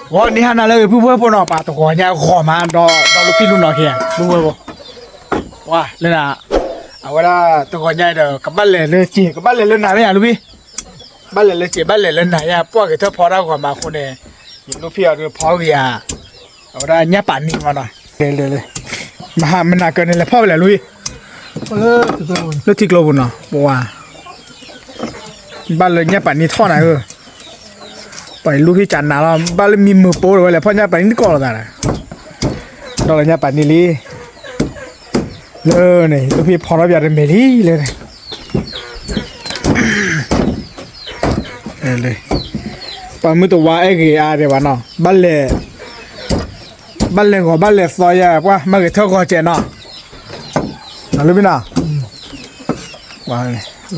ဂီၤနံၤဟါနၤလၢအဂ့ၤ ပုၢ်ဝဲၢ်ဖိနီၤ, ပှၤတဂီၤညါဂီၤမး ဒီး ဒီးလူၤဖံလူၤနီၤခံ, ပုၢ်ဝဲၢ်ဖိ, ပှၤလၢနၤ, အဝဲဒၣ်တဂီၤညါဒီး ကဘၣ်လဲၤလၢစ့ၢ် ကဘၣ်လဲၤလၢနၤမ့ၢ်ဧါ လူၤဖံ, ဘၣ်လဲၤလၢစ့ၢ် ဘၣ်လဲၤလၢနၤယါ ပှၢ်ဂ့ၤထၢၣ်ဖီတၢ်ဂီၤမးအဃိန့ၣ်, ယလူၤဖံအီၤဒီးဖီဂ့ၤဧါ, အဝဲဒၣ်ညၣ်ပာ်နံၤမးနီၤ, လဲၤလဲၤလဲၤ, မဟါမနၤကၢန့ၣ် လဲၤဖီၣ်ဝဲလဲၣ်လူၤဖံ, လၢထံကျိပူၤနီၤ ပှၤ ဘၣ်လၢညၣ်ပာ်နံၤထီၣ်နၤဧၢ, ပှၤလူၤဖံကနၤလီၤ ဘၣ်လၢမံမုာ်ပိဝဲလဲၣ် ဖီၣ်ညၣ်ပာ်နံၤတကိးလိာ်သး, ဒီးလၢညၣ်ပာ်နံၤလံ, လၢန့ၣ် လူၤဖံဖီထီၣ်ပၠးတမဲာ်လံလၢန့ၣ်, ပှၤမုၢ်တဝါအဲၣ်ဂ့ၤအါဒံးဘၣ်နီၤ ဘၣ်လဲၤ, ဘၣ်လဲၤဂီၤဘၣ်လဲၤသီယါ ပှၤမၤဂ့ၤထၢၣ်ဂီၤကဲးနီၤ, လူၤဖံနီၤ,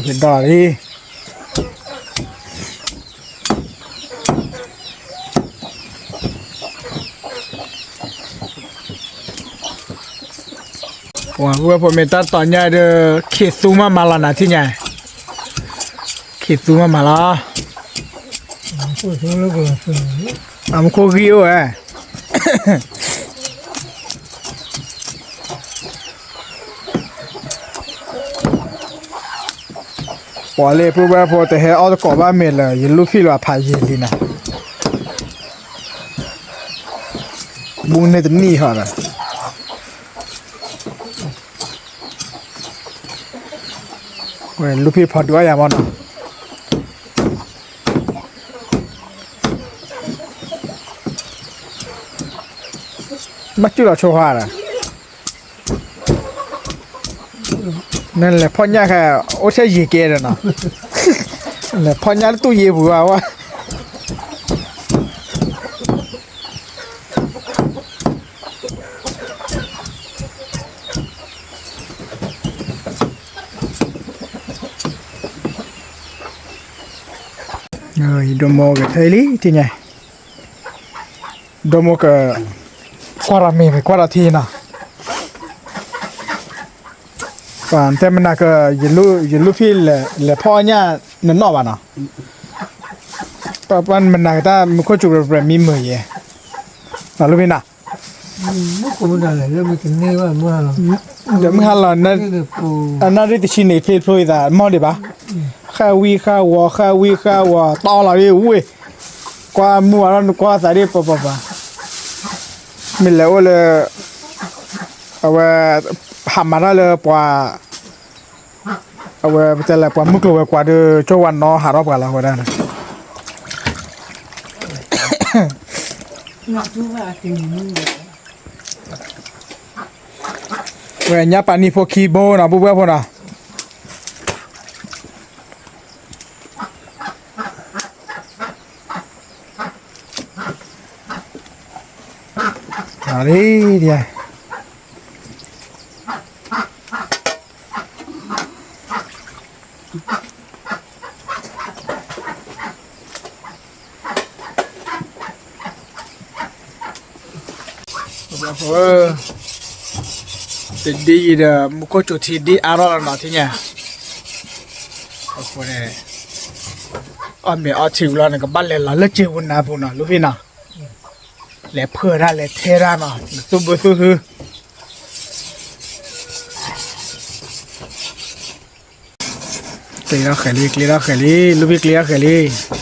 ပှၤ, ဒီးလံ ပှၤဝဲၢ်ဖိမ့ၢ်တၢ်တီၤညါဒီး ခ့သူမးမးလီၤနၤထံၣ်ညါ, ခ့သူမးမးလီၤ, အမူခိၣ်ဂံၢ်အိၣ်ဝဲ ပှၤလၢပုၢ်ဝဲၢ်ဖိတဟဲအီၣ်တကိးဘၣ်မ့ၢ်လၢ ယလူၤဖံလီၤဖးယံာ်လံနၤ, ဘူးန့ၢ်တနံၣ်ဟီဒီး, ဝဲလူၤဖံဖီဒုးအီၣ်ယၤမးနီၤ, ဘၣ်ကၠူၣ်လီၤဆိဟါဒီး နလဲၤဖီၣ်ညၣ်ခဲ အိၣ်ဆဲးယံာ်ကဲဒီးနီၤ, လဲၤဖီၣ်ညၣ်လၢတူၢ်ယ့ၢ်ပူၤဘၣ်ဝဲ, ယဒိၣ်မိၢ်ကထဲလံထံၣ်ညါ, ဒိၣ်မိၢ်က, ကွၢ်ဒီးမ့ၢ်ကွၢ်ဒီးထံနီၤ, ပတဲမနၤက, ယလူၤဖံလဲၤဖီၣ်ညၣ်နနီၣ်ဘၣ်နီၤ, ပမနၤကတၢ်မူခိၣ်စူၤပြဲးမံမုာ်ယဲ, လူၤဖံနီၤ, ဒီးမုၢ်ဟါလီၤ, အနၣ်ရံၣ်တဆံန့ၣ် ဖျ့ဖျိအသးမီၢ်ဒံးဘၣ်, ဃၣ်ဝံဃၣ်ဝီၤ ဃၣ်ဝံဃၣ်ဝီၤ တီလီၤဒ်ဝ့ၢ်, ကွၢ်မုၢ်ဝါထီၣ်နကွၢ်သးဒ်ပပပၤ, မ့ၢ်လဲၤအိၣ်လၢ, အဝဲ, ဟးမၤတၢ်လၢပှၤ, အဝဲပတဲလၢပှၤမုၢ်ကျိၤဝဲၤကွာ်ဒီး ကၠီဝါနီဟးထီၣ်ပှၤလီၤဝဲဒၣ်န့ၣ် ဝဲညၣ်ပာ်နံၤဖိခံဘိနီၤ ပုၢ်ဝဲၢ်ဖိနီၤ. အလံ, တဒ်အံၤဒီး မူခိၣ်စူၤထံဒ်အါထီၣ်လီၤနီၤ ထံၣ်ညါ, အဃိန့ၣ် အီၣ်မ့ၤအီထံဝံၤလီၤန့ၣ် ကဘၣ်လဲၤလီၤလၢစ့ဝူနါပူၤနီၤ လူၤဖံနီၤ, လဲၤဖၢၣ်တၢ်လဲၤထဲတၢ်နီၤ နသူၣ်ဘုသူၣ်ဟု ကျ့ထီၣ်ဃဲၤလံ ကျ့ထီၣ်ဃဲၤလံ လူၤဖံကျ့ထီၣ်ဃဲၤလံ.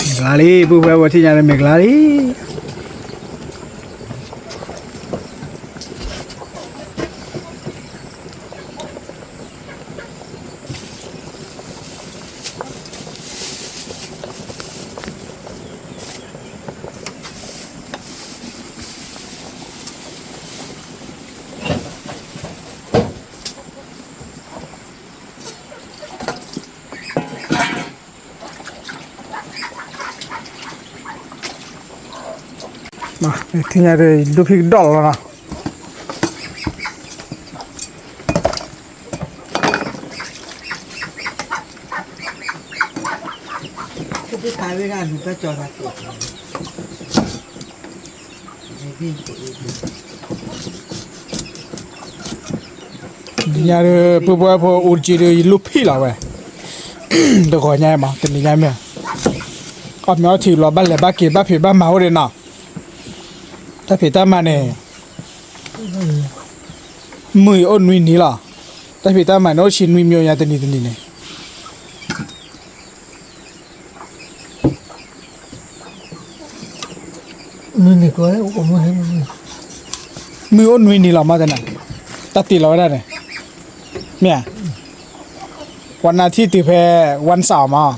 မ့ၢ်ကျါလံ ပုၢ်ဝဲၢ်ဖိထံၣ်ညါန့ၣ် မ့ၢ်ကျါလံ. ထံၣ်ညါဒီး ဒိၣ်ဖံကဒီၣ်လီၤနီၤ. ခါဝဲဒၣ်လူၤဘၣ်ကၠီၤသးကိး ညါဒီး ပုၢ်ဝဲၢ်ဖိအိၣ်က့ဒီး ယလူၢ်ဖံးလီၤဝဲ, တဂီၤညါမး တနံၤညါမ့ၢ် အီၣ်မ့ၤအီထံလီၤ ဘၣ်လဲၤဘၣ်က့ၤ ဘၣ်ဖံးဘၣ်မၤအိၣ်ဒံးနီၤ, တၢ်ဖံးတၢ်မၤန့ၣ် မုၢ်အိၣ်နွံနံၤလီၤ, တၢ်ဖံးတၢ်မၤန့ၣ် အိၣ်ဆံနွံမံၤညါ တနံၤတနံၤန့ၣ် မုၢ်အိၣ်နွံနံၤလီၤမးတနၤ, တၢ်တ့လီၤဝဲဒၣ်န့ၣ်, မ့ၢ်ဧါ, ဝနၤထံၣ်တုၤဖဲ ဝၣ်စၣ်မး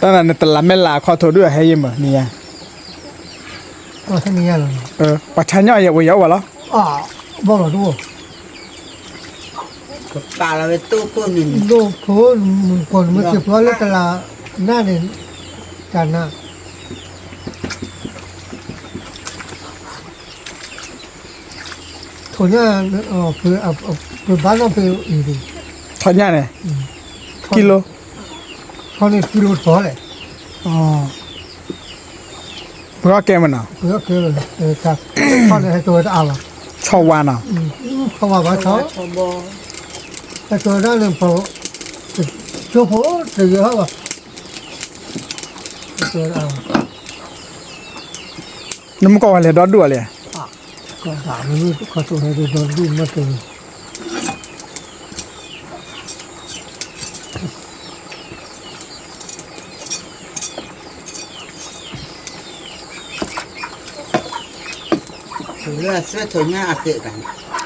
တၢ်နၤနတလးမဲာ်လးအခီၣ်ထံးဒုးအဟဲယံၤမး နံၤညါ, ပှၤဆါညီယဲဝဲယၤအိၣ်ဘၣ်လီၤ, ဘၣ်လီၤတအိၣ်, ပာ်လီၤဝဲတိၢ်ခိၣ်န့ၣ်, ဒိၣ်ဖိ, ပှၤနမ့ၢ်က့ၤပျီလၢတလးနၢ်န့ၣ်, တၢ်နၢ် ထိၣ်ညၣ်, ပဘၣ်နီၣ်ဖဲအံၤ, ထိၣ်ညၣ်န့ၣ်, ကံလိ, ထိၣ်န့ၣ်ကံလိတပီၤလဲၣ်, ပှၤကဲမနၤ, ပှၤကဲ, ဆီန့ၣ်ဟဲကဝဲတအါလီၤ, ဆီဝါနီၤ, ဆီဝါဘၣ်ဆီ, ဟဲကဝဲဒၣ်န့ၣ်, ကၠိဖိတဂ့ၤဟီဘၣ်, နမ့ၢ်ကီၢ်ဝဲလဲၤ ဒီဒူၣ်အီၤလဲၣ်,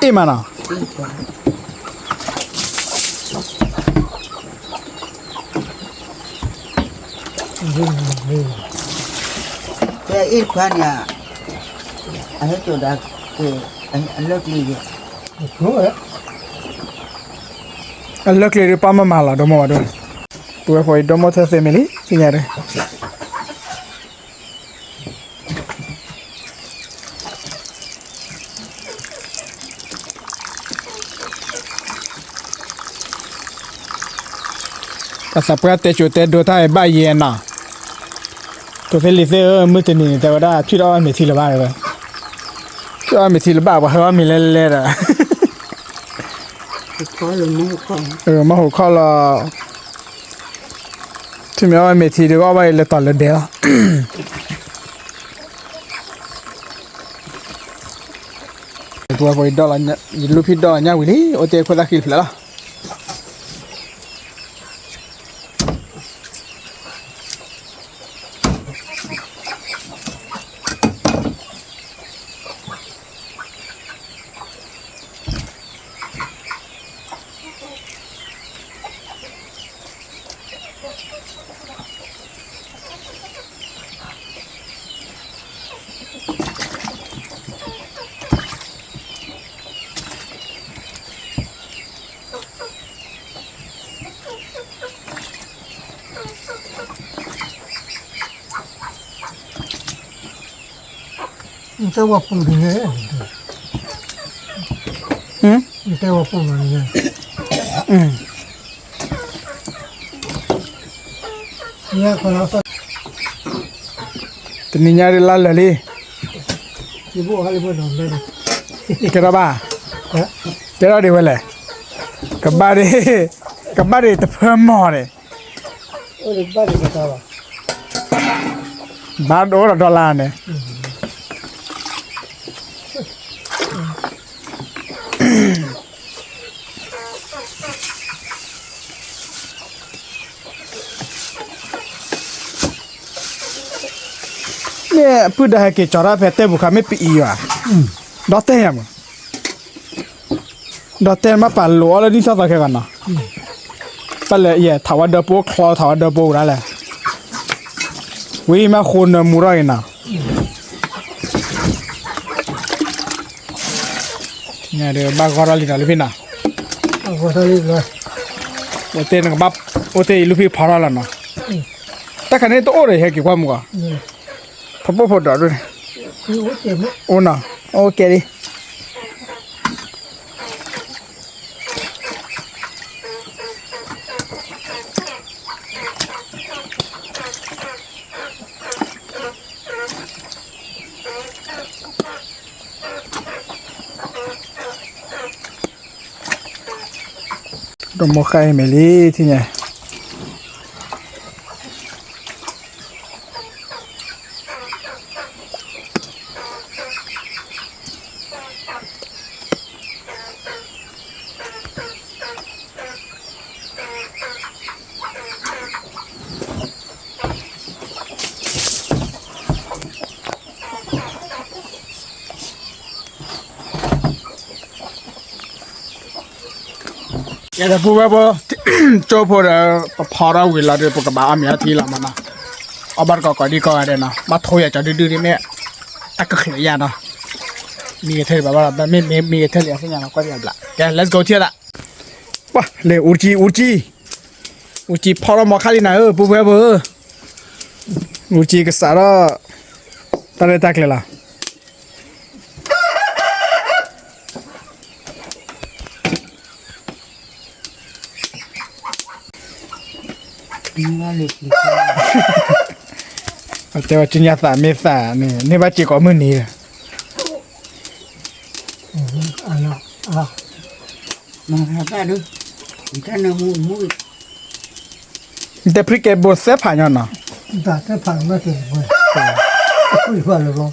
အ့ၣ်မးနီၤ, ဖဲအ့ၣ်တခွါန့ၣ်, အဟဲကၠီၤဒၣ်, အလၢကျ့, အလၢကျ့ဒုးပၢ်မၤမၤလီၤ ဒိၣ်မိၢ်ဝဲဒၣ်, ပဝဲဖိအံၤဒိၣ်မိၢ်ထဲသ့မ့ၢ်လံ သ့ၣ်ညါဒီး ပှၤသးပှၢ်တဲစိၤတဲဒိတၢ်အံၤဘၣ်ယဲနီၤ, တိၤသ့ၣ်လံၤသ့ၣ်ဧၢ မုၢ်တနံၤန့ၣ် တဲဝဲဒၣ် ထွံၣ်တအီၣ်ဝဲမ့ၤထံလၢၤဘၣ်ဝဲ, ထွံၣ်အီၣ်ဝဲမ့ၤထံလၢၤဘၣ် ပှၤဟဲအီၣ်မ့ၤလဲၤလဲၤဒီး, မ့ၢ်ဟိးခီၣ်လီၤ, ထွံၣ်မ့ၢ်အီၣ်ဝဲမ့ၤထံဒီး အီၣ်ဘၣ်အံၤလဲၤတီၤလၢဒဲလီၤ. ပဝဲဖိအံၤဒိးလီၤ, ယလူၢ်ဖံးဒိးလီၤညၣ်ဝံၤလံ အိၣ်တ့ၢ်ခိၣ်သၣ်ဃံဖျၢၣ်လီၤ. နတဲဝဲပူၤန့ၣ်, နတဲဝဲပူၤန့ၣ်, တနံၤညါဒ်လါလၢာ်လံ, ကဲထီၣ်ဘၣ်, ကဲထီၣ်ဒံးဝဲလဲၣ်, ကဘၣ်ဒံး, ကဘၣ်ဒံးတဖၢမီၢ်န့ၣ် ဘၣ်ဒိဒီးဒီလါန့ၣ်, အ ပုၢ်ဒီးဟဲက့ၤကၠီၤတၢ်ဖဲတဲပူၤခါမ့ၢ်ပအံၤဘၣ်, ဒီးတဲယၤမး, ဒီးတဲမ့ၢ်ပာ်လိာ်အီၤလၢနံၣ်ထီၣ်သီခဲဂီၤနီၤ, ပလဲၤယဲၢ်ထးဝါဒၢပိချီထးဝါဒၢပိဝဲဒၣ်လဲၣ်, ဝံၤမ့ၢ်ဃိနၢမူထီၣ်အံၤနီၤ, ဘၣ်ဂီၢ်ထီၣ်လံနီၤလၢဖံနီၤ, အိၣ်တ့ၢ်နကဘၣ်, အိၣ်တ့ၢ်အံၤလူၢ်ဖံဖီထီၣ်လီၤနီၤ, တၢ်ခါန့ၣ်တအိၣ်ဒီးဟဲက့ၤကွၢ်မူကီး, ဖီဘိၣ်ဖိဒီးဒိၣ်န့ၣ်, အိၣ်နီၤ, အိၣ်ကဲလံ ဒိၣ်မိၢ်ဃၢ်အံၤမ့ၢ်လံထံၣ်ညါ, ယဲဒီးပုၢ်ဝဲၢ်ဖိ, ကၠိဖိဒီး ပဖီထီၣ်ဝံၤလီၤဒီး ပကဘၣ်အီၣ်မ့ၤအီထံလီၤမးနီၤ, အီၣ်ဘၣ်တကိးကိးဒံကိးဂၤဒဲးနီၤ, ဘၣ်ထိယၤကၠီဒုဒုဒ်မ့ၢ်, တၢ်ကချုးယၤနီၤ, မံဂဲၤထၢၣ်လံဘၣ်ဘၣ်ဒီး မ့မ့ၢ်မံဂဲၤထၢၣ်လံအသ့ၣ်ညါနီၤ ကွၢ်ဒံးအဘျး, ကဲ let's go ထံၣ်သး, ပှၤလဲၤအူကၠံ အူကၠံ, အူကၠံဖီထီၣ်မီခါလံနၤဧၢ ပုၢ်ဝဲၢ်ဖိဧၢ, အူကၠံကစးထီၣ်, တၢ်ရဲၣ်တၢ်ကျဲၤလီၤ တဲဝဲကညါသးမ့ၢ်သးန့ၣ် န့ၢ်ဘၣ်စ့ၢ်ကီးမုၢ်နံၤလီၤ, နတဲဖရံကဲဘိသဲဖးညီနီၤ,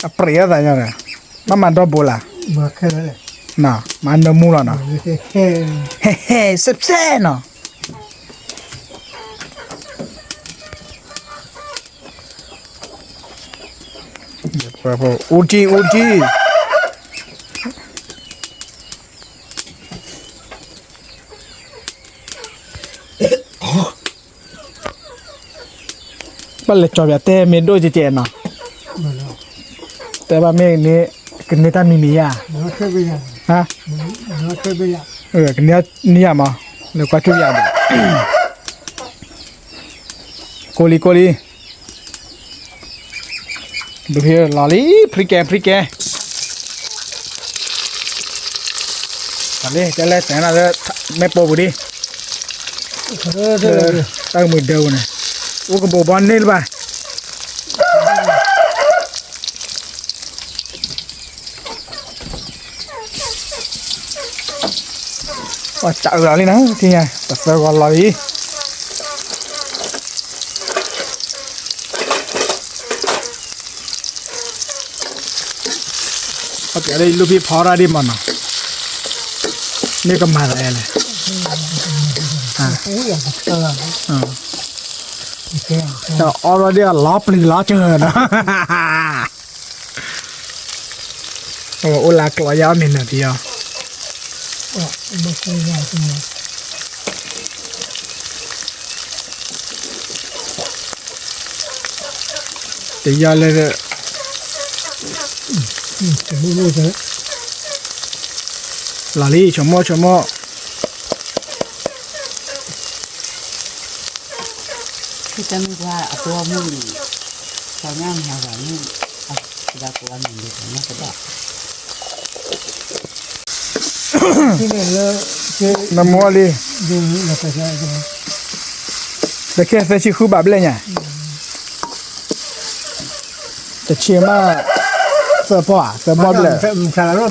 အပြံးအသးညီနီၤ, ဘၣ်မၤဒီဘိလၢ်, မၤနၢမူလီၤနီၤ, ဟဲဟဲစဲးစဲးနီၤ အူကၠံ အူကၠံ, ဘၣ်လဲၤကၠီၤပၠးတဲမ့ၢ်ဒိၣ်ကဲကဲနီၤ, တဲဘၣ်မ့ၢ်န့ၣ် ကန့ၢ်တၢ်မံၤမံၤယါ, ကန့ၢ်နံၤယါမး, လဲၤကွၢ်ကၠူၣ်ယါဘၣ်, ကိးလံ ကိးလံ ဒုးဖံလီၤလံ ဖရံကဲ ဖရံကဲ, လံ တဲလဲၣ်တဲနၤလၢ မ့ၢ်ပိာ်ပူၤဒံး, တၢ်ကမှံၤဒၢပူၤန့ၣ်, အိၣ်ကဘိးဘီန့ၢ်လၢၤဘၣ်. ပှၤစးအုးလီၤလံနီၤ ထံၣ်ညါ ပသၢဂီၤလီၤလံ. ပှၤပျးလၢယလူၢ်ဖံဖီရၣ်ဒံးမးနီၤ မ့ၢ်ကမၤသးလဲၣ်. တအီၣ်ရၣ်ဒံးအလီၤပျံၤလီၤစၢၤနီၤ အိၣ်လၢကျိးယါအီၣ်မ့ၤနၢၤဖံအီၤ တယီၢ်လၢ လီၤလံ ဆိကမိၣ်ဆိကမိၣ် တမ့ၢ်ကွၢ်အပှီၢ်မုၢ်န့ၣ် ပှၤညါမၤဂၤန့ၣ် အဒါကိးအမံၤန့ၣ် ပှၤညါကဘၣ် နမီၢ်လံ လၢခဲသၢဆံဃုဘၣ်ဘျဲၣ်ညါ တဆံမး သၢပီၢ်ဧါ သၢပီၢ်ဘျဲၣ်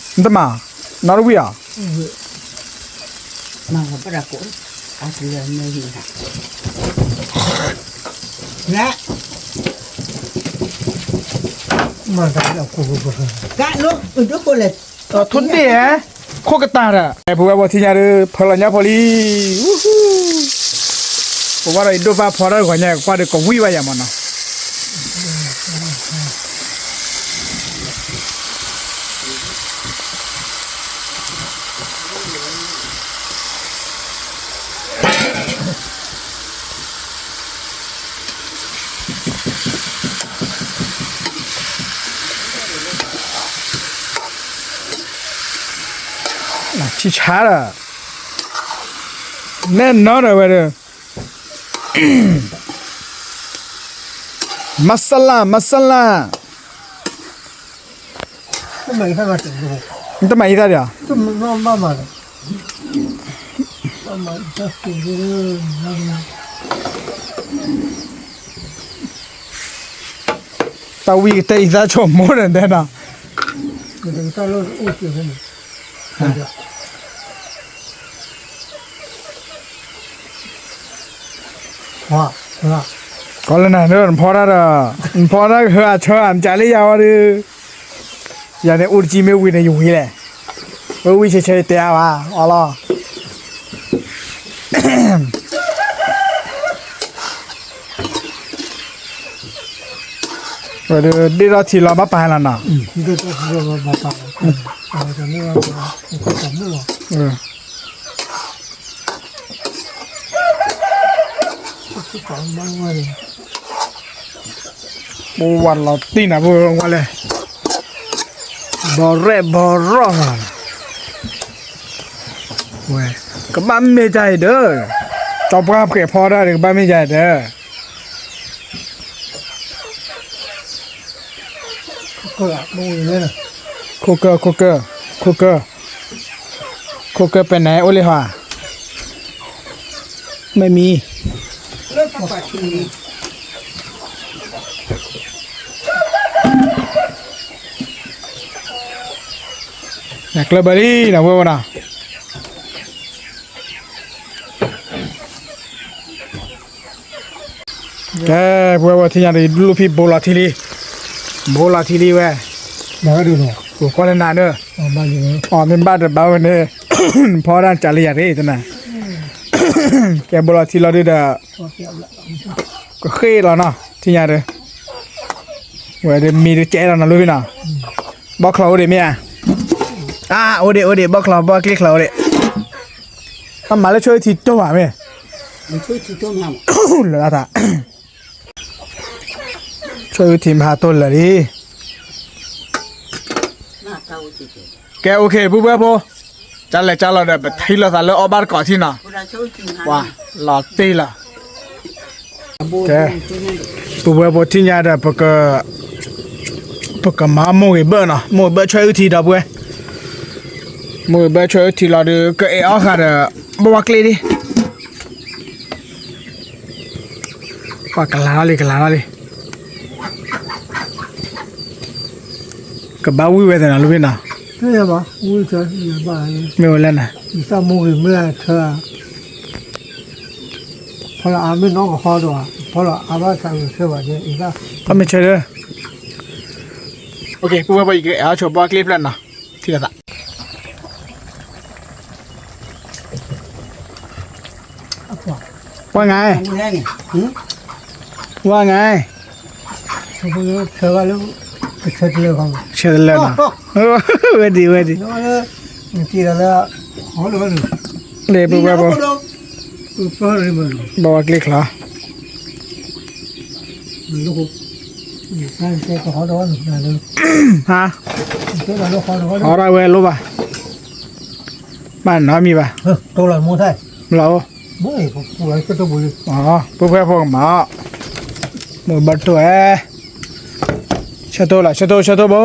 နတမၤ နီတဝံၣ်ဧါ ထိၣ်ဒ့ၣ် ခိၣ်ကတၢ်ဒီး ပဝဲပှၤထံၣ်ညါဒီး ဖၢလီၤညါဖိလံ ပဘၣ်ဒီးယဒိၣ်ဘၣ်ဖီတၢ်ဂီၤညါ ကွၢ်ဒီးကဝံၣ်ဘၣ်ယၤမးနီၤ ဆံးဆါဒီး, နဲၣ်နီၢ်ဒီးဝဲဒီး, မၤစလၢ် မၤစလၢ်, တမၤအံၤသၣ်ဒီး, တၢ်ဝံၣ်ကတဲအံၤသၣ်ဆိကမိၣ်န့ၣ်တဲနီၤ. ကီးလၢနၤဒီး နဖီတၢ်ဒီး, နဖီတၢ်ကဟၢအဆၢ နကးလၢယၤဝဲဒီး, ယၤန့ၣ်အိၣ်တကံမ့ၢ်ဝံၤန့ၣ် ယဝံၤလဲၣ်, ဝဲဝံၤဆဲးဆဲးယတဲအါဘၣ် အီလီၤ. ဝဲဒၣ်ဒ့ၣ်ထီၣ်ထံလီၤဘၣ်ပာ်လီၤနီၤ, အိၣ်ဝဲလီၤတံၢ်နၤ ဖိဝဲလီၤလဲၣ်, ဘီရဲၣ်ဘီရီၣ်လီၤ, ဝဲ, ကဘၣ်မ့ၢ်တၢ်အံၤဒီး, ကၠီပှၢ်ဖှဲးဖီဒၣ်ဒီး ကဘၣ်မ့ၢ်တၢ်အံၤဒီး ခိၣ်ကၢၢ် ခိၣ်ကၢၢ် ခိၣ်ကၢၢ်, ခိၣ်ကၢၢ်ပဲာ်နဲအိၣ်လံဟီ, မ့ၢ်မံၤ နကျၢၢ်ဘၢလံနီၤ ဝဲဝဲနီၤ. ကဲ ပဝဲပထံၣ်ညါဒီး လူၢ်ဖံးဘိလီၤထံလံ, ဘိလီၤထံလံဝဲ, ကွၢ်လၢနၤန့ၣ်, အမ့ၢ်ဘၣ်တဘၣ်ဝဲန့ၣ်, ဖီဒၣ်ကးလၢယၤတနၤ, ကဲဘိလီၤထံလီၤဒုဒီး, ကဃ့ၢ်လီၤနီၤ ထံၣ်ညါဒီး, ဝဲဒၣ်မံၤတကဲလီၤနီၤ လူၢ်ဖံးနီၤ, ဘီၣ်ချီအိၣ်ဒံးမ့ၢ်ဧါ, အါ အိၣ်ဒံး အိၣ်ဒံး ဘီၣ်ချီ ဘီၣ်ကျ့ချီအိၣ်ဒံး, အမၤလၢဆွဲအုၣ်ထံတိၢ်မးမ့ၢ် လၢတၢ်, ဆွဲအုၣ်ထံမဟါတိၢ်လၢာ်လံ, ကဲ OK ပုၢ်ဝဲၢ်ဖိ, ကၢ်လဲၤကၢ်လီၤဒီး ပထံၣ်လိာ်သးလၢအီၣ်ဘၣ်တကိးထံၣ်နီၤ, ပှၤလီၤတံၢ်လီၤ. ကဲ, ပုၢ်ဝဲၢ်ဖိထံၣ်ညါဒီး ပက, ပကမၤမိၢ်ဂ့ၤဘၢၣ်နီၤ, မိၢ်ဂ့ၤဘၢၣ်ဆွဲအုၣ်ထံဒီးပုၢ်ဝဲၢ်, မိၢ်ဂ့ၤဘၢၣ်ဆွဲအုၣ်ထံလီၤဒီး ကအဲၣ်အီၣ်ဃာ်ဒီး ဘီၣ်ဝါကျ့ဒံး ပှၤကလၤထီၣ်လံ ကလၤထီၣ်လံ, ကဘၣ်ဝံၣ်ဝဲသ့နီၤ လူၢ်ဖံးနီၤ, မ့ၢ်ဝဲလဲၣ်နၤ, ဖီလီၤအါမ့ၢ်နီၢ်ကဟီဒီး, ဖီလီၤအါဘၣ်ဆၣ်ဂုာ်ဆၢဘၣ်, ဖီမ့ၢ်ဆၢဒီး, OK ပုၢ်ဝဲၢ်ဖိ ယကအဲၣ်အီၣ်ဆိဘီၣ်ကျ့ဖျၢၣ်နီၤ, ထံၣ်လိာ်သး ว่าไง ว่าไง ဆၢလၢ ဝဲဒံး ဝဲဒံး လၢပုၢ်ဝဲၢ်ဖိ ဘီဝါကျ့ချီ ဟါ ဟီဒၣ်ဝဲလိၣ်ဘၣ် ဘၣ်နီတမံၤဘၣ် လီၤ ပုၢ်ဝဲၢ်ဖိကမၤအီၤ မိၢ်ဘၣ်တိၢ်ဧဲ ဆၢတိၢ်လီၤ ဆၢတိၢ် ဆၢတိၢ်ဘိ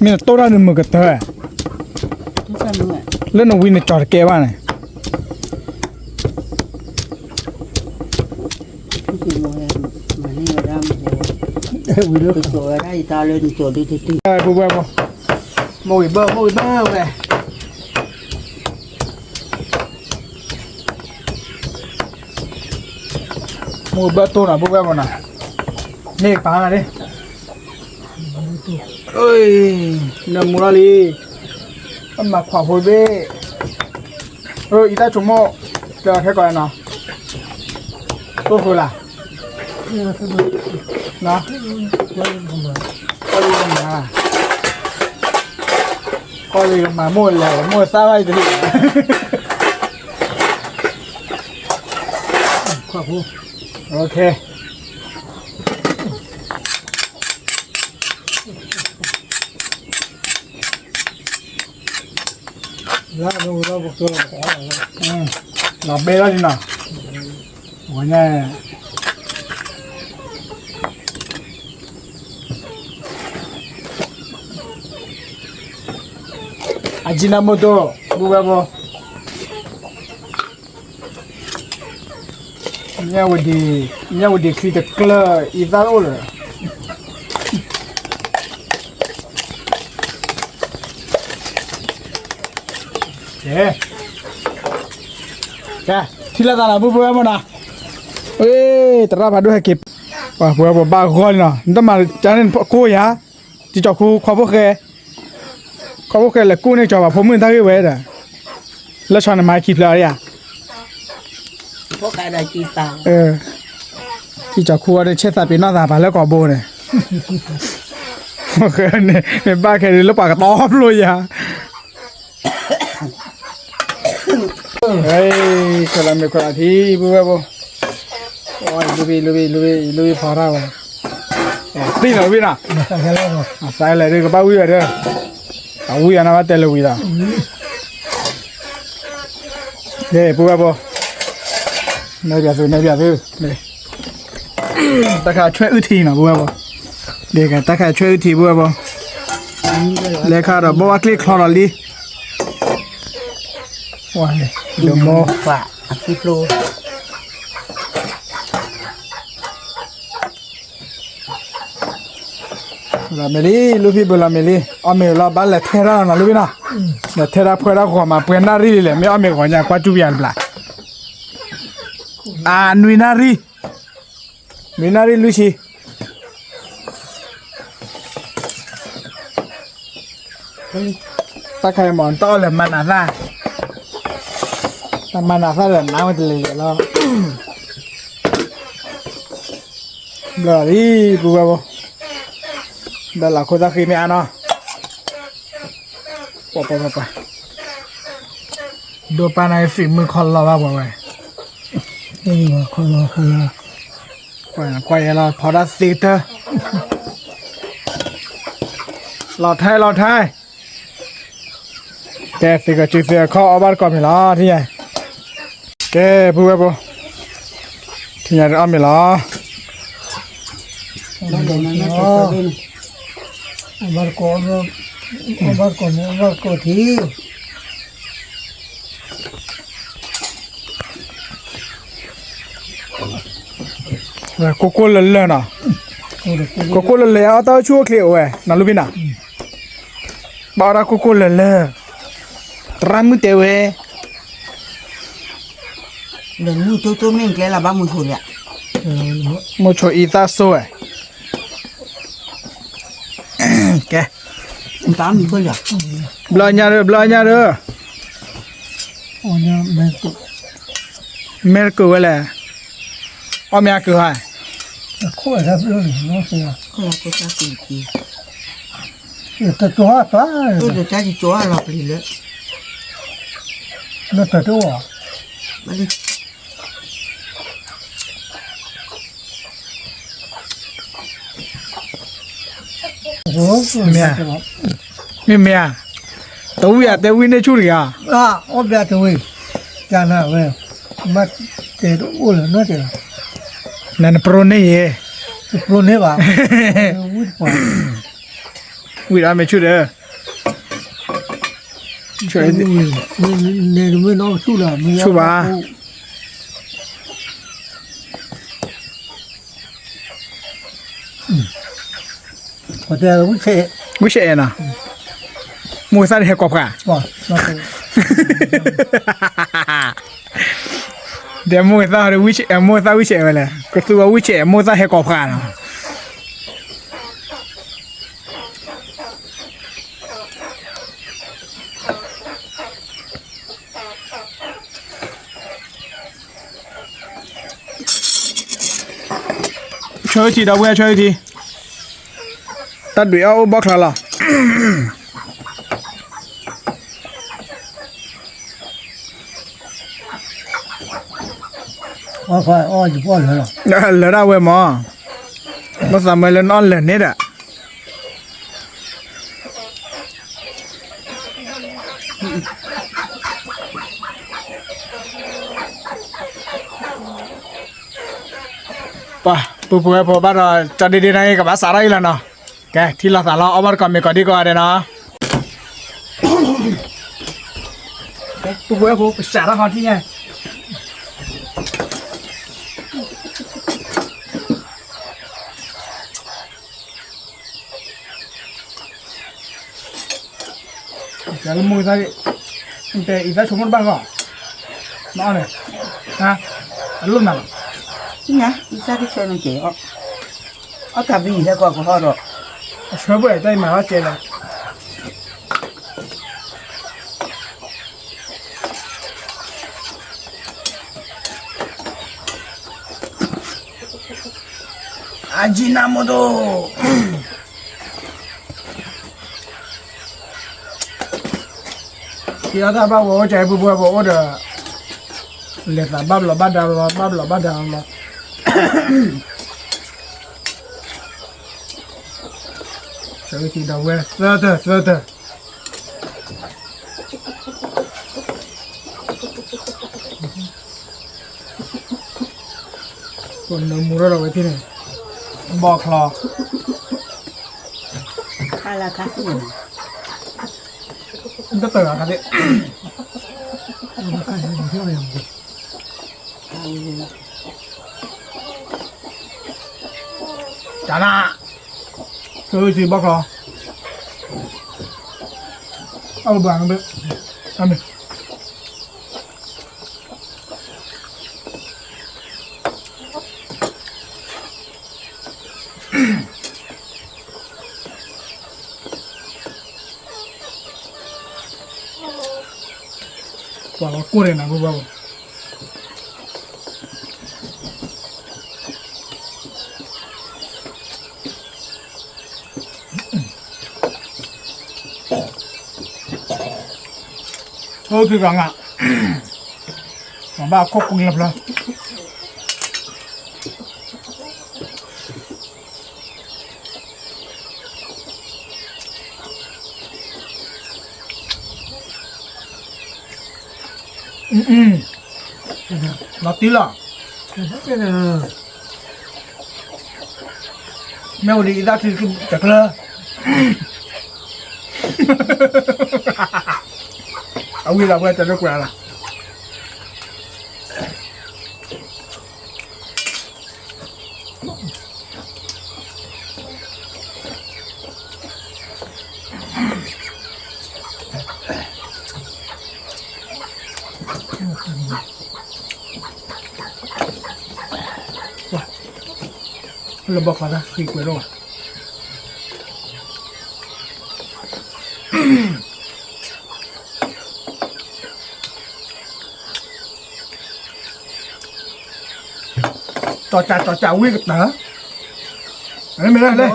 မ့ၢ်တိၢ်တၢ်န့ၣ်မုာ်ကတၢၢ် လၢနဝံနကၠီၤတကဲဘၣ်န့ၣ် ပုၢ်ဝဲၢ်ဖိ မိၢ်ဂ့ၤဘၢ မိၢ်ဂ့ၤဘၢဝဲ မိၢ်ဂ့ၤဘၢတိၢ်နီၤ ပုၢ်ဝဲၢ်ဖိနီၤ န့ၢ်ပာ်နၤလံ နမူလီၤလံ မၤခွးဖိဘ့ၣ်, အံသၣ်ဆိကမိၣ်, တဲခဲကီးနီၤ, တိၢ်ဃုလၢ်, ကီၢ်လံကမၤ, ကီၢ်လံကမၤမိၢ်လဲၤ မိၢ်သၣ်ဘၣ်အံၤတလံ, ခွးဖိ, လီၤဘဲလီၤနီၤ, ဝဲညါ အကံနါမိၢ်တိၢ် ဘူဝဲဘိ, မၠၣ်ဝတံၤချံတကျၢၢ် အံသၣ်အိၣ်လၢၤ, ကဲ, ကဲ, ထံၣ်လိာ်သးနီၤ ဘူဝဲဘိနီၤ, သရၣ်ဖးဒိၣ်ဟဲက့ၤ, ပှၤဘူဝဲဘိဘၣ်ဂီၢ်လံနီၤ နတမၤကန့ၣ်ကိၢ်ယၤ, တံၤကၠီၤခူခွါဖိၣ်ဃဲ, ခွါဖိၣ်ဃဲလဲၤကူၣ်န့ၢ်ကၠီၤပၤဖိမုၣ်တၢ်ဂ့ၢ်ဝဲဒီး, လၢဆီန့ၣ်မၤခံဖျၢၣ်ဧါ, တံၤကၠီၤခူအီၤန့ၣ် ဆဲးသးပ့ၤနီၣ်သးပှၤလၢကီၢ်ဘိန့ၣ်, မ့ၢ်ဘၣ်ခဲဒုးလၢပှၤကတီဖျိယၤ ခွဲးလီၤမ့ၢ်ခွဲးလီၤထံ ဘူဝဲဘိ, လူဘံၣ် လူဘံၣ် လူဘံၣ် လူဘံၣ်ဖီတၢ်ဝဲ, သံလီၤဝံၤနီၤ, သးလဲၤဒုးကဘၣ်ဝံၤဝဲဒၣ်, အဝံၤအနၢ်ဘၣ်တဲလၢဝံၤဒီး, ဘူဝဲဘိ, နဲဘၣ်သု နဲဘၣ်သု, တၢ်ခါဆွဲအုၣ်ထံနီၤ ဘူဝဲဘိ, တၢ်ခါဆွဲအုၣ်ထံ ဘူဝဲဘိ, လဲၤခါဒီးဘီဝါကျ့ချီဒီးလံ, ဝါန့ၣ်, ဒိၣ်မိၢ်, လီၤမ့ၢ်လံ လူဖံဘုလီၤမ့ၢ်လံ အီၣ်မ့ၤလီၤ ဘၣ်လဲၤထဲတၢ်နီၤ လူဖံနီၤ, လဲၤထဲတၢ်ဖှဲတၢ်ဂီၤမး ပှဲၤနၣ်ရံၣ်လံလဲၣ် မ့ၢ်အီၣ်မ့ၤဂီၤညါ ကွၢ်ကၠူပယၤတဘျီ, အနွံနၣ်ရံၣ်, နွံနၣ်ရံၣ်လွံၢ်ဆံ တၢ်ခါအံၤမ့ၢ် တၢ်အီၣ်လဲၤမၤနးသၣ်, တၢ်မၤနးသၣ်ဒီးနးဝဲတလံၤလံၤလီၤ, ဘျီလံ ပူၤဝဲဘိ, ဒီးလၢခိၣ်သၣ်ဃံမ့ၢ်အါနီၤ, ပှၤပှၤပှၤပှၤ, ဒိးပာ်နၤ ฝีมือ ခီလီၤဘၣ်ပှၤဝဲ, ခီလီၤခီလီၤ, ကွၢ်ယဲလီၤ ဖီတၢ်သ့ကတၢၢ်, လီၤထဲလီၤထဲ ကဲ သ့ၣ်ကီၢ်စုသ့ၣ်အခီၣ်အီၣ်ဘၣ်တကိးမ့ၤလီၤ ထံၣ်ညါ, ကဲ ပူၤဝဲဘိ, ထံၣ်ညါတအီၣ်မ့ၤလီၤ, ဘၣ်တကိး, ဘၣ်တကိးမ့ၤ ဘၣ်တကိးထံ ကိၢ်ကိၢ်လၢလၢနီၤ, ကိၢ်ကိၢ်လၢလၢ အတၢ်အိၣ်ဆူၣ်အိၣ်ချ့အိၣ်ဝဲ နီၤလူဘံနီၤ, ဘၣ်အီၣ်တၢ်ကိၢ်ကိၢ်လၢလၢ, သရၣ်မုၣ်တဲဝဲ, လၢမုၢ်တိတိမ့ၢ်ကျဲလၢဘၣ်မုၢ်ဆိလံ, မုၢ်ဆိအံသၣ်စိဝဲ, ကဲ, ဘျီညါဒီး ဘျီညါဒီး, မဲာ်တကုာ်ဝဲလဲၣ်, အီၣ်မ့ၢ်အကုာ်ဟါ, လၢတၢ်တအိၣ် မ့ၢ်ဧါ, မ့ၢ်မ့ၢ်ဧါ, တဝံၣ်ဧါ တဲဝံၣ်န့ၢ်ဆူၣ်တဂ့ၤဧါ, အီၣ်ဘျါတဝံၣ်, တၢ်နၤဝဲ, မ့ၢ်တဲတအိၣ်လၢၤနီတဂၤ, နနပျိန့ၢ်ယဲ, တပျိန့ၢ်ဘၣ်, ဝံၣ်တပှၢ်, ဝံၣ်ဒီးမ့ၢ်ဆူၣ်ဒီး ဆူၣ်ဘၣ်, ဝံၣ်ဆဲးအဲၣ်နီၤ, မိၢ်သၣ်တဟဲကိးဖှါ, ဒီးမိၢ်သၣ်ဝံၣ်ဆဲးအဲၣ်ဝဲလဲၣ်, ကသူဝဲဝံၣ်ဆဲးအဲၣ် မိၢ်သၣ်ဟဲကိးဖှါနီၤ. ဆွဲဝံထံဒီပုၢ်ဝဲၢ် ဆွဲဝံထံ, တၢ်ဒွံးအီၣ်အိၣ်ဘီၣ်ချီလီၤ. လၢတၢ်ဝဲမၢ်, မ့ၢ်သးမၢလၢနအီၣ်လၢာ်န့ၣ်ဒီး ပှၤ ပုၢ်ဖိဝဲၢ်ဖိဘၣ်ဒီး ကၠီဒ့ဒ့န့ၣ် ကဘၣ်စးထီၣ်အံၤလီၤနီၤ. ကဲ ထံၣ်လိာ်သးလီၤ အီၣ်ဘၣ်တကိးမ့ၤကိးဒံကိးဂၤဒဲးနီၤ. ပုၢ်ဖိဝဲၢ်ဖိ ပစးထီၣ်ခီထံၣ်ညါ ကဲလၢမိၢ်အံသၣ်, တဲအံသၣ်ဆိကမိၣ်တဘၣ်ဃီ, နအီၣ်န့ၣ်, အလိၣ်နၤလီၤ, ညါ အံသၣ်တဆၢန့ၣ်ကဲ, အီၣ်တၢ်ဘံၣ်ဟဲကီၢ်ကဟီဒီး, အဆၢဖိတၢ်အံၤမၤထီၣ်ကဲလီၤ. အယံနါမူဒိၣ်, က့ၤအီၣ်တၢ်ဘၣ်ဝဲအိၣ်ကၢ်အံၤ ပုၢ်ဖိဝဲၢ်ဖိအိၣ်ဒီး, လဲၤသးဘၣ်ဘျီးဘၣ်ဒါလီၤ ဘၣ်ဘျီးဘၣ်ဒါလီၤ. ဆၢဝံထံဒီပုၢ်ဝဲၢ် သၢတၢၢ် သၢတၢၢ် နၢမူထီၣ်ဒီးဝဲထံၣ်န့ၣ်, ဘီၣ်ချီ, ခါလၢခါသ့ၣ်န့ၣ်, တတၢၢ်ခါသ့ၣ်, တၢ်နၤ, ဆၢဝံထံဘီၣ်ချီ, အဘၣ်, အမ့ၢ် ပှၤလီၤကိၢ်န့ၣ်နၤ ပုၢ်ဖိဝဲၢ်ဖိ, အိၣ်က့ၤကီးငါ, မၤဘၣ်ခိၣ်ကွံလၢဖျၢၣ် လီၤတံၢ်လီၤ, မ့ၢ်ဝံၤဒ်အံသၣ်ထံတကျၢၢ်, အဝံၤလီၤဝဲတၢ်လၢကွၢ်လီၤ. လၢဘီၣ်ခီတၢ်ဃံကွဲးထီၣ်ဘၣ် တီၤစးတီၤစးဝံၣ်ကတၢၢ်, မ့ၢ်လၢလဲၣ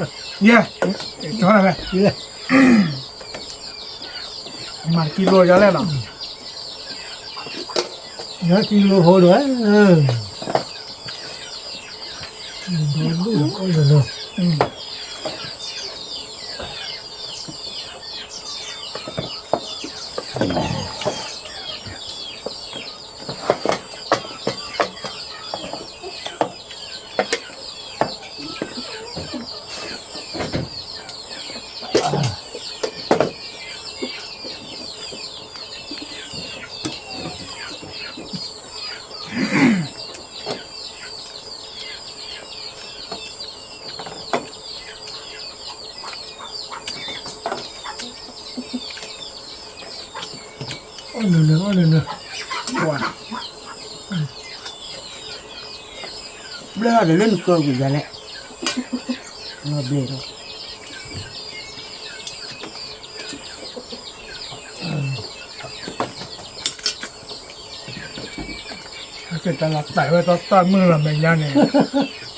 ်, ယဲ, ကီနဝဲ, မၤကံလိယၤလဲၣ်နီၤ, ကံလိဖိဒီး, အီၣ်နုာ်နုာ် အီၣ်နုာ်နုာ်, ပှၤ, ဘျၢထီၣ်ဒီးလၢနကၢပူၤယၤလဲၣ်, လီၤဘျဲးဒီး ကတၢၢ်လီၤတဲာ်ဝဲတၢ်တၢ်မုၢ်လီၤမဲာ်ညါန့ၣ်,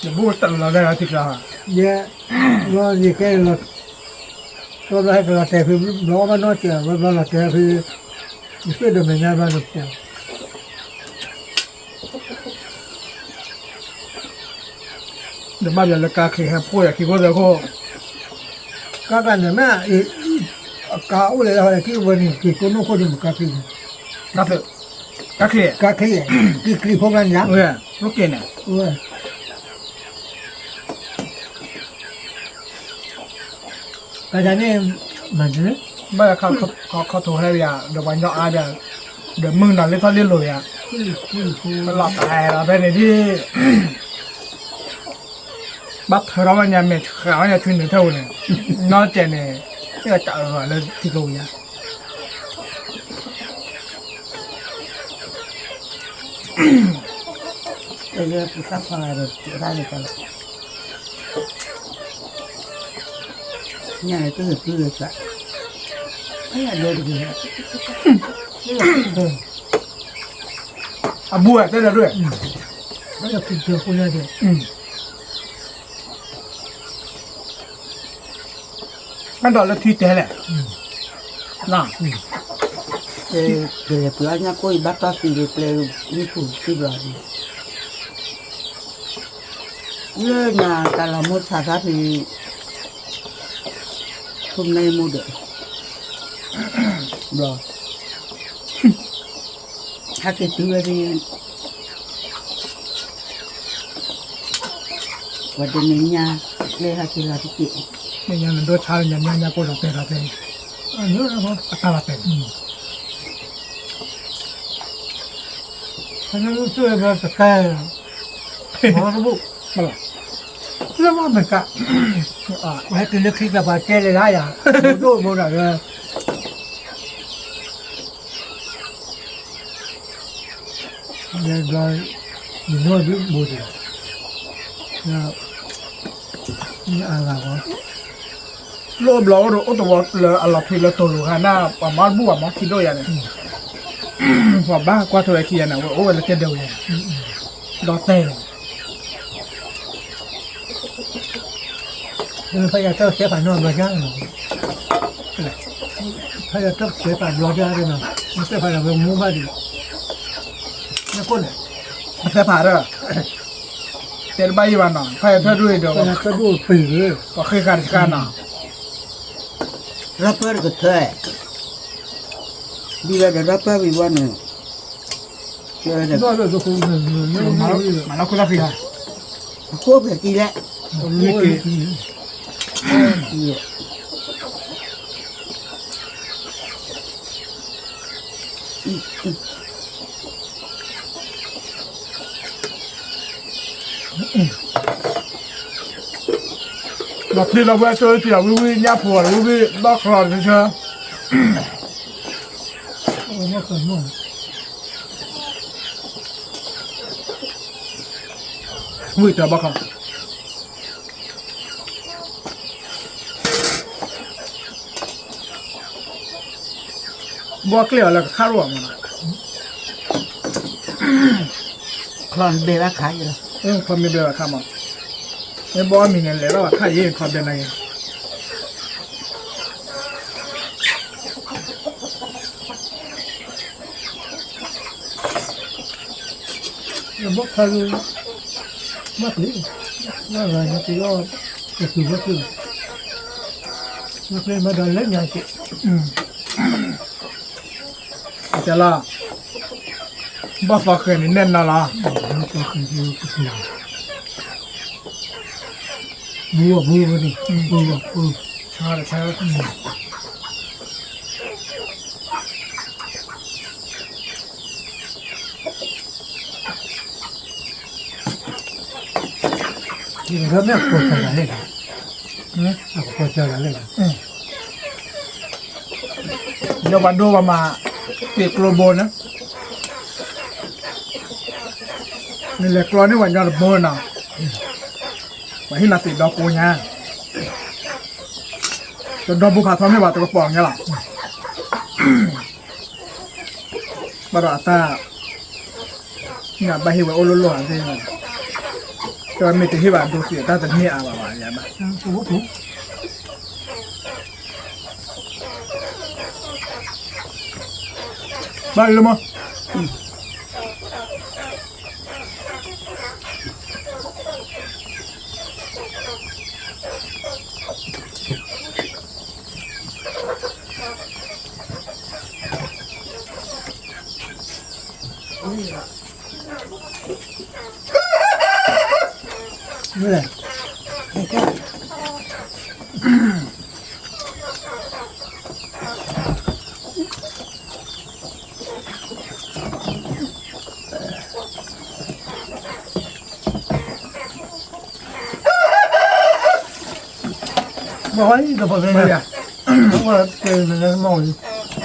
ယဘူၣ်တၢ်လီၤဒၣ်ထံကျါ, ယဲ, ဘျီယကဲလီၤ, ဘျီဘျီဟဲကလီၤတဲာ်ဖဲ ဘျီအီၣ်ဘၣ်နီၢ်စဲး ဘျီဘျီလီၤတဲာ်ဖဲ, ယသ့ၣ်ဒိးမဲာ်ညါဘျီန့ၣ်ပှၤ ဒီးဘၣ်ယၤလၢကါချ့ဟဲဖှိၣ်ယၤခံခိၣ်သၢခိၣ်, ကါကါန့ၣ်မ့ၢ်, အကါအိၣ်လဲၣ်လၢဟီထံဝဲန့ၣ် က့ၤကိးနီၢ်ခိၣ်ဒ်မ့ၢ်ကါချ့န့ၣ်, ကါချ့, ကါချ့, က့ၤချ့ဖိကျါန့ၣ်ဧါ, ဝဲ, ဝဲက့ၤန့ၣ်, ဝဲ ကန့ၣ်, ဘၣ်ခီခီထိးဟဲယၤ ဒီးပှၤညီအါယၤ, ဒီးမုၢ်နၤလ့ထီၣ်လ့လိာ်ယၤ, လီၤတၢ်ဒီးဖဲန့ၣ်ဒ်, ဘၣ်ထၢထီၣ်ဝဲညါမဲာ်ဃာ်ဝဲညါထွံနုာ်ထၢၣ်ဝဲန့ၣ်, နီၢ်စဲးန့ၣ်, တၢ်အၢၣ်လၢထံကျိယၤ လၢ, အဘူးဝဲတဲဒီးဒွဲၣ်, အဒီးလၢထံတဲလဲၣ်, ကလဲၤပှ့ၤအီၣ်ညၣ်ကိၢ်အံၤ ဘၣ်တီၢ်သံလၢကျဲ, မုၢ်ထူၣ်သံဘျီန့ၣ်, လၢနၤတၢ်လီၤမိၢ်ဆါသးဖဲ, ဖိမနုၤမိၢ်ဒီး, ဘျီ ဟဲက့ၤတုၤဝဲဒၣ်, ပှၤတနံၤညါ, ကျဲဟဲက့ၤလီၤတက့ၢ်, မ့ၢ်ညါနဒိဆါလၢညါညါညါကိၢ်ဒီးတဲဒီးတဲ, အတၢ်လီၤတဲာ်, ဖဲန့ၣ်လၢသုးဝဲဘျီတကဲ, မ့ၢ်တဘူၣ်, လၢမ့ၢ်က, ပှၤဟဲတုၤလၢခံကပၤတဲလဲၤလၢယၤ, ဒိၣ်ဒိၣ်ဒီး ဘျီ, ယနီၢ်ဒုးဘူးတ့ၢ်, အဂၤ, လၢအိၣ်ဘျီအိၣ်ဒီးအိၣ်တဝီလၢအလီၤထွံလၢတိၢ်လိာ်ခါန့ၣ် ပှၤမၤဘူၣ်ပှၤမၤခံဒိၣ်ယၤန့ၣ်, ပှၤဘၣ်ကွၢ်ထွဲဝဲခံဂၤန့ၣ် ဝဲအိၣ်ဝဲလၢတဲဒၢးဝဲယၤန့ၣ်, ဒီးတဲလီၤ ဖဲယတၢ်ကဲပာ်နီၢ်ဘျီဒၣ်, ဖဲယတၢ်ကဲပာ်ဘျီဒၣ်နီၤ, မ့ၢ်တဲဖးဒီးဝဲမူဘၣ်ဒံး, နကိၣ်န့ၣ်, မ့ၢ်တဲဖးဒီး, တဲတဘၣ်ယံၤဘၣ်နီၤ ဖဲယထၢၣ်ဒိၣ်အံၤဒီး, ပှၤဃ့ဃာ်တခါနီၤ, ရၢၢ်ပၢၢ်တကထၢ, ဒ်ဝဲဒီးရၢၢ်ပၢၢ်ဝံၤဘၣ်န့ၣ် မၤလီၤခိၣ်သၣ်ဃံ, အခိၣ်ဖျဲးကံလဲၣ်, လီၤချံလီၤဝဲအစိတံၢ်အဝံၤဝံၤ ညၣ်ဖိအဝံၤဝံၤ ဘီၣ်ချီတဆၢ, ဝံၤတဘီၣ်ခီ ဘီၣ်ကျဲအီၤလၢကခးရိၣ်အမးနီၤ, ချီမ့ၢ်ဘဲဘၣ်ခးယလီၤ, ချီမ့ၢ်ဘဲဘၣ်ခးမး, မ့ၢ်ဘီၣ်မံၤန့ၣ် လဲၤဘၣ်ဘၣ်ခးယံၤ ချီဘဲနၤယံၤ ဘီၣ်ခးလၢ, ဘၣ်ကျဲ, ဘၣ်ဂၤညါက့ၤအီၣ်, ကတုၤဘၣ်ကျဲ, ဘၣ်ကျဲမၤဒီးလၢညါက့ၤ, တဲလီၤ, ဘီၣ်သီဃဲၤန့ၣ်နဲၣ်နီၤလီၤ, ဘီၣ်သီဃဲၤန့ၣ်ကတုၤ, ဘူးအဘူးဝဲန့ၣ်, ဘူးအဘူး, ဆါတဆါ မ့ၢ်အကပီၤစၢၤတၢ်လဲၣ်, အကပီၤစၢၤတၢ်လဲၣ်, ညီပှၤဒိပှၤမၤ, သ့ၣ်ကျိဘိန့ၣ်, နလဲၤကျီန့ၢ်ပှၤညီတဘိနီၤ, ပှၤဟ့ၣ်နၤသ့ၣ်ဒီကိညါ, တဒီဘိဖးထီမ့ၢ်ဘၣ်တကပီၤညါလီၤ, ဘၣ်ဒီးအတၢ်, နဘၣ်ဟ့ၣ်ဝဲအိၣ်လိၣ်လိၣ်သ့ၣ် မ့ၢ်တဟ့ၣ်ဘၣ်ဒိသ့ၣ်တၢ်တန့ၢ်အါဘၣ်ဘၣ်ယၤဘၣ်. ဘၣ်လၢမး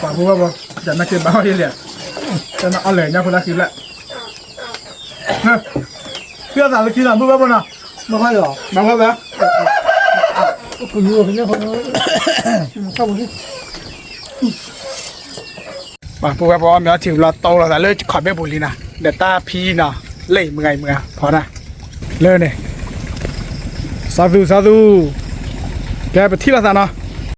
ပှၤဖိဝဲၢ်ဖိ တနာ်က့ဘၣ်ဟီၣ်ယဲလံ, တနာ်အီၣ်လဲၣ်ညါဖိလၢခံဖျၢၣ်, ဖံအသးလၢခံနီၤ ဘုဝဲၢ်ဖိနီၤ, ဘၣ်ဟီၣ်ယဲ, ပှၤဖိဝဲၢ်ဖိအီၣ်မ့ၤအီၣ်ထံ ဘျီ တိၢ်လီၤသးလၢခီၣ်ဘ့ၣ်ပူၤလံနီၤ, ဒီးတၢ်ဖံနီၤ, လၢအံၤမုၢ်ဂၤအံၤမုၢ်ဂၤ ဖီတၢ် လၢန့ၣ်, စးသူ စးသူ, ကဲပထံၣ်လိာ်သးနီၤ,